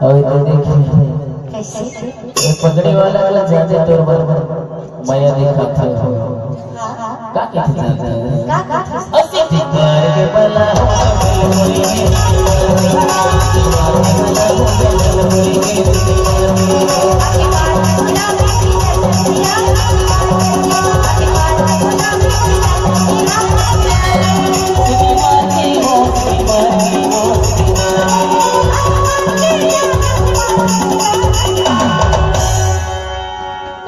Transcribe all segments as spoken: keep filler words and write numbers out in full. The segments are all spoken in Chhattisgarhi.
अउ एदे देखिए, कैसे? ये पगड़ी वाला वाला जादे तोर बर मया दिखाथे। हाँ, हाँ। का कहिथे जादे? का, का कहिथे? असी दीवार के बला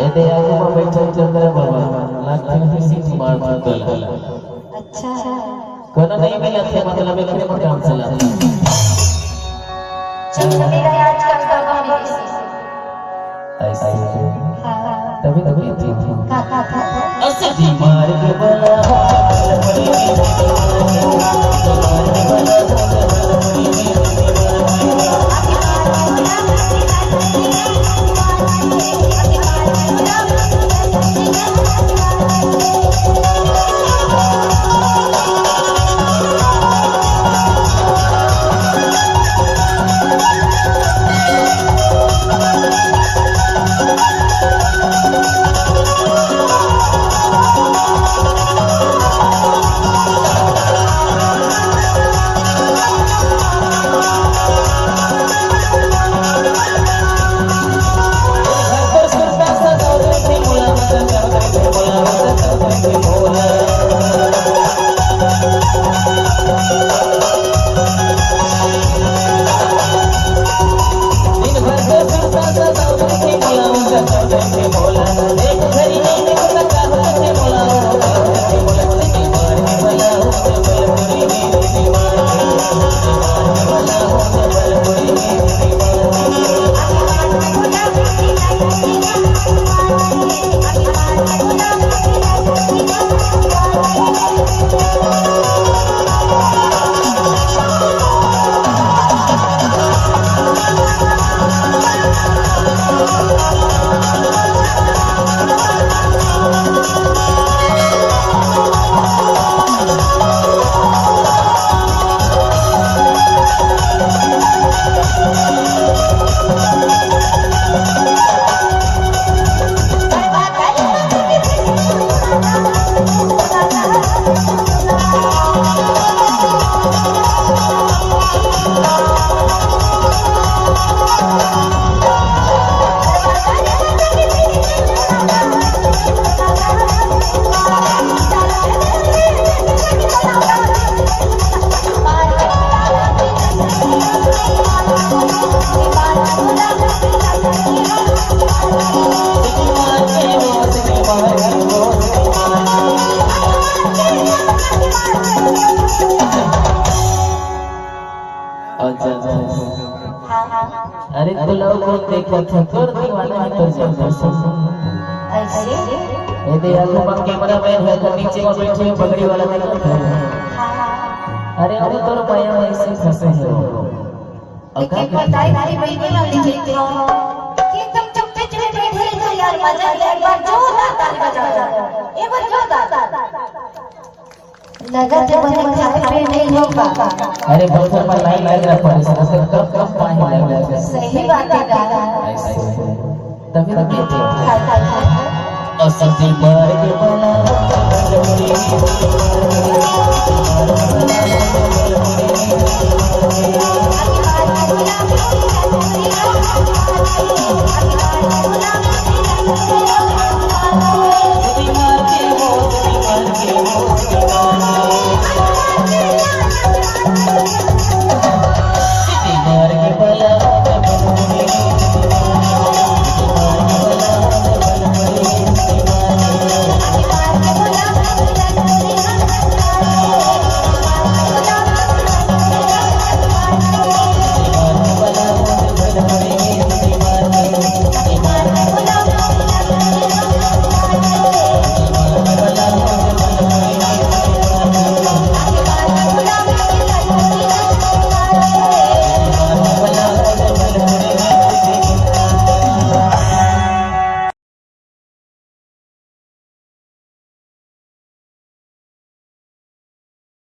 एदे आगू म बइठल चंद्र बाबा, लागथे सीटी मार फूटल। अच्छा। कोनो नहीं मिलत हे, मतलब, एकरे म काम चलत हे। चल, चल, मेरा आजकल का काम है इसी से। ऐसा ही है। हाँ। तभी तो कहती हूँ। का, का, का, का? असी दीवार के बला अच्छा, अच्छा। हाँ, हाँ। अरे, तोला कोन देखत हे? तोर दीवाना हे, तोर जैसा। ऐसे? एदे आगू म कैमरा मैन हे, एकर नीचे म बइठे हे, पगड़ी वाला देखत हे। हाँ, हाँ। अरे, अरे, तोर मया म ऐसे फंसे हे वो। अउ का लेकिन बताई, भाई, बहिनी ला दिखत हो कि एकदम चुपके चुपके बइठे हे तो यार, मजा आ जाए। एक बार जोरदार ताली बजाओ, एक बार जोरदार। लगत हे बने खाए पिए नहीं होगा। अरे बफर म लाइन लग रहा, पर इसका से कम कम पानी लग रहा है। सही बात है यार। ऐसे। तभी तो कहते हैं। खाए, खाए, खाए। असली मार्ग वाला।